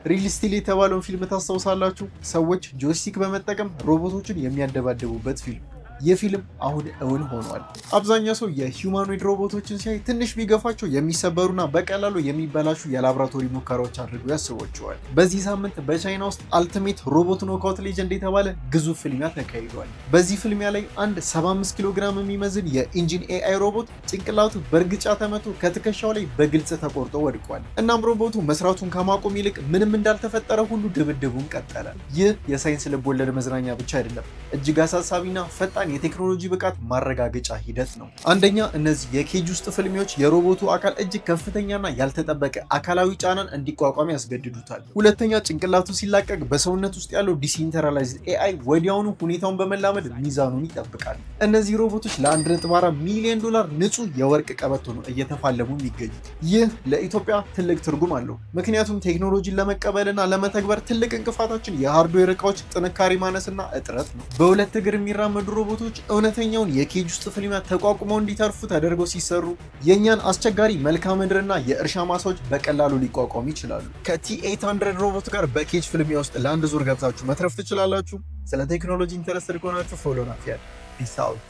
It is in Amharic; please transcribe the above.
Real Steel የተባለውን ፊልም ታስታውሳላችሁ? ሰዎች joystick በመጠቀም ሮቦቶችን የሚያደባድቡበት ፊልም። ይህ ፊልም አሁን እውን ሆኗል። አብዛኛው ሰው የ humanoid ሮቦቶችን ሲያይ ትንሽ ቢገፋቸው የሚሰበሩና በቀላሉ የሚበላሹ የላብራቶሪ ሙከራዎች አድርገው ያስቧቸዋል። በዚህ ሳምንት በቻይና ውስጥ Ultimate Robot Knockout Legend የተባለ ግዙፍ ፍልሚያ ተካሂዷል። በዚህ ፍልሚያ ላይ አንድ 75 ኪሎ ግራም የሚመዝን የ Engine AI ሮቦት ጭንቅላቱ በእርግጫ ተመቶ ከትከሻው ላይ በግልጽ ተቆርጦ ወድቋል። እናም ሮቦቱ መስራቱን ከማቆም ይልቅ ምንም እንዳልተፈጠረ ሁሉ ድብድቡን ቀጠለ። ይህ የሳይንስ ልቦለድ መዝናኛ ብቻ አይደለም፣ እጅግ አሳሳቢና ፈጣን የቴክኖሎጂ ብቃት ማረጋገጫ ሂደት ነው። አንደኛ፣ እነዚህ የ cage ውስጥ ፍልሚያዎች የሮቦቱ አካል እጅግ ከፍተኛና ያልተጠበቀ አካላዊ ጫናን እንዲቋቋም ያስገድዱታል። ሁለተኛ፣ ጭንቅላቱ ሲላቀቅ በሰውነት ውስጥ ያለው decentralized AI ወዲያውኑ ሁኔታውን በመላመድ ሚዛኑን ይጠብቃል። እነዚህ ሮቦቶች ለ1.4 ሚሊዮን ዶላር ንጹህ የወርቅ ቀበቶ ነው እየተፋለሙ የሚገኙት። ይህ ለኢትዮጵያ ትልቅ ትርጉም አለው። ምክንያቱም ቴክኖሎጂን ለመቀበልና ለመተግበር ትልቅ እንቅፋታችን የ hardware እቃዎች ጥንካሬ ማነስና እጥረት ነው። በሁለት እግር የሚራመዱ ሮቦቶች እውነተኛውን የ cage ውስጥ ፍልሚያ ተቋቁመው እንዲተርፉ ተደርገው ሲሰሩ የእኛን አስቸጋሪ መልክዓ ምድርና የእርሻ ማሳዎች በቀላሉ ሊቋቋሙ ይችላሉ። ከ T-800 ሮቦት ጋር በ cage ፍልሚያ ውስጥ ለአንድ ዙር ገብታችሁ መትረፍ ትችላላችሁ። ስለ ቴክኖሎጂ interested ከሆናችሁ follow ናፊያል። Peace out.